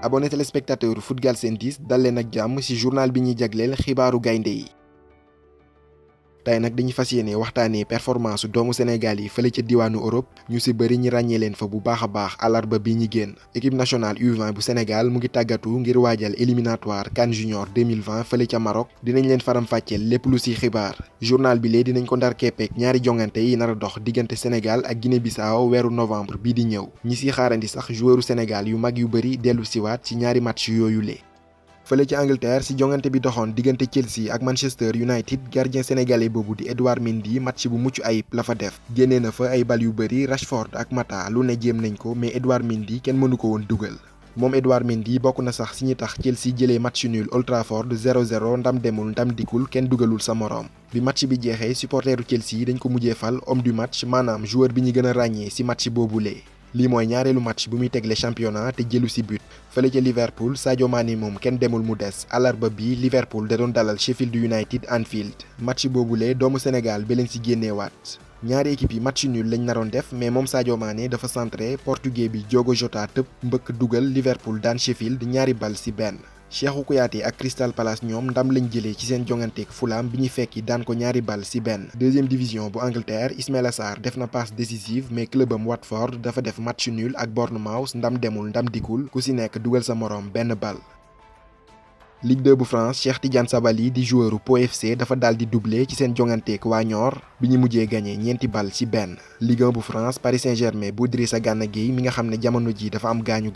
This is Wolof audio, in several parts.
abonné téléspectateur Foot Galsen 10 dal leen ak jàmm ci journal bi ñuy jagleel xibaaru gaynde yi. tey nag dañuy fas yéene waxtaanee performance doomu Sénégal yi fële ca diwaanu Europe ñu ci bëri ñi ràññee leen fa bu baax a baax àllarba bi ñi génn. équipe nationale U20 bu Sénégal mu ngi tàggatu ngir waajal éliminatoire CAN Junior 2020 fële ca Maroc dinañ leen faram-fàcceel lépp lu ci xibaar. journal bi lee dinañ ko ndar keppeek ñaari jongante yi nar a dox diggante Sénégal ak Guinée-Bissau weeru novembre bii di ñëw ñi ci xaarandi sax joueuru Sénégal yu mag yu bëri dellu siwaat ci ñaari match yooyu lee. fële ci Angleterre ci jongante bi doxoon diggante Chelsea ak Manchester United gardien sénégalais boobu di Edouard Mendy match bu mucc ayib la fa def génnee na fa ay bal yu bëri Rashford ak Mata lu ne jéem nañ ko mais Edouard Mendy kenn mënu ko woon dugal. moom Edouard Mendy bokk na sax ci ñi tax Chelsea jëlee match nul Old Trafford 0-0 ndam demul ndam dikul kenn dugalul sa moroom. bi match bi jeexee supporteru Chelsea dañ ko mujjee fal homme du match maanaam joueur bi ñu gën a ràññee ci match boobulee. lii mooy ñaareelu match bu muy tegle championnat te jëlu ci but fële ca Liverpool Sadio Mané moom kenn demul mu des àllarba bi Liverpool da doon dalal Sheffield United Anfield match boobule doomu Sénégal ba leen ci génneewaat. ñaari équipe yi match nul lañ naroon def mais moom Sadio Mané dafa centré portugais bi Diogo Jota tëb mbëkk dugal Liverpool daan Sheffield ñaari bal ci benn. Cheikhou Kouyaté ak Crystal Palace ñoom ndam lañ jëlee ci seen jonganteeg Fulham bi ñu fekki daan ko ñaari bal ci benn. deuxième division bu Angleterre Ismaïla Sarr def na passe décisive mais clubam Watford dafa def match nul ak Bournemouth ndam demul ndam dikul ku ci nekk dugal sa moroom benn bal. Ligue 2 bu France Cheikh Tidiane Sabaly di joueuru Pau FC dafa daal di doublé ci seen jonganteeg waa Niort bi ñu mujjee gagné ñeenti bal ci benn. Ligue 1 bu France Paris Saint-Germain bu Idrissa Gana Gueye mi nga xam ne jamono ji dafa am gaañu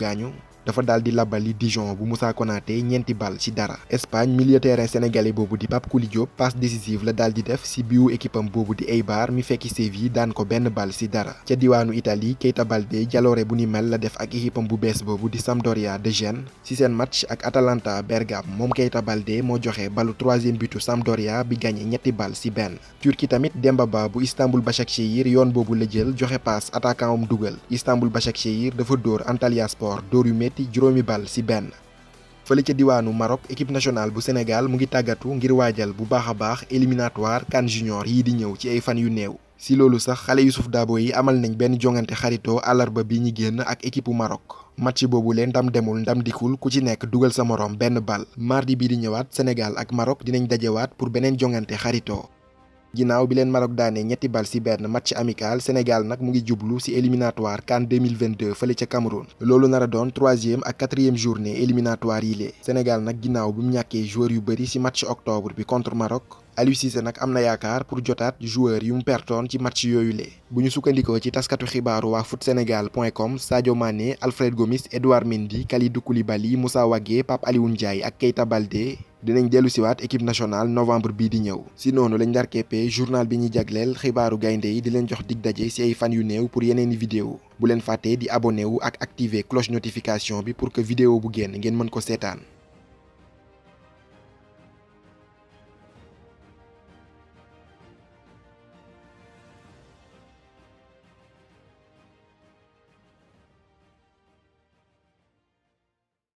dafa daal di labali Dijon bu Moussa Konaté ñeenti bal ci dara. Espagne milieu terrain sénégalais boobu di Pape Kouli Diop passe décisive la daal di def ci biwu équipam boobu di Eibar mi fekki Séville daan ko benn bal ci dara. ca diwaanu Italie Keita Baldé jaloore bu ni mel la def ak équipam bu bees boobu di Sampdoria de Gênes ci seen match ak Atalanta Bergame moom Keita Baldé moo joxe balu troisième butu Sampdoria bi gagné ñetti bal ci benn. Turquie tamit Demba Ba bu Istanbul Başakşehir yoon boobu la jël joxe passe attaquant am dugal Istanbul Başakşehir dafa dóor Antalyaspor dóor yu metti juróomi bal ci benn. fële ca diwaanu Maroc équipe nationale bu Sénégal mu ngi tàggatu ngir waajal bu baax a baax éliminatoire CAN Junior yii di ñëw ci ay fan yu néew. ci loolu sax xale Youssouf Dabo yi amal nañ benn jongante xaritoo àllarba bi ñi génn ak équipe bu Maroc. match boobu leen ndam demul ndam dikul ku ci nekk dugal sa moroom benn bal. mardi bii di ñëwaat Sénégal ak Maroc dinañ dajewaat pour beneen jongante xaritoo. ginnaaw bi leen Maroc daane ñetti bal ci benn match amical Sénégal nag mu ngi jublu ci éliminatoire CAN 2022 fële ca Cameroun. loolu nar a doon troisième ak quatrième journée éliminatoire yi lee. Sénégal nag ginnaaw bi mu ñàkkee joueur yu bëri ci match octobre bi contre Maroc Aliou Cissé nag am na yaakaar pour jotaat joueur yu mu pertoon ci match yooyu lee. bu ñu sukkandikoo ci taskatu xibaaru waa footsenegal.com Sadio Mané Alfred Gomis Edouard Mendy Kalidou Koulibaly Moussa Wagué Pape Aliou Ndiaye ak Keita Baldé dinañ dellu siwaat équipe nationale novembre bii di ñëw. si noonu lañ ndar keppee journal bi ñuy jagleel xibaaru gaynde yi di leen jox dig daje ci ay fan yu néew pour yeneeni vidéo bu leen fàttee di abonné wu ak activer cloche notification bi pour que vidéo bu génn ngeen mën ko seetaan.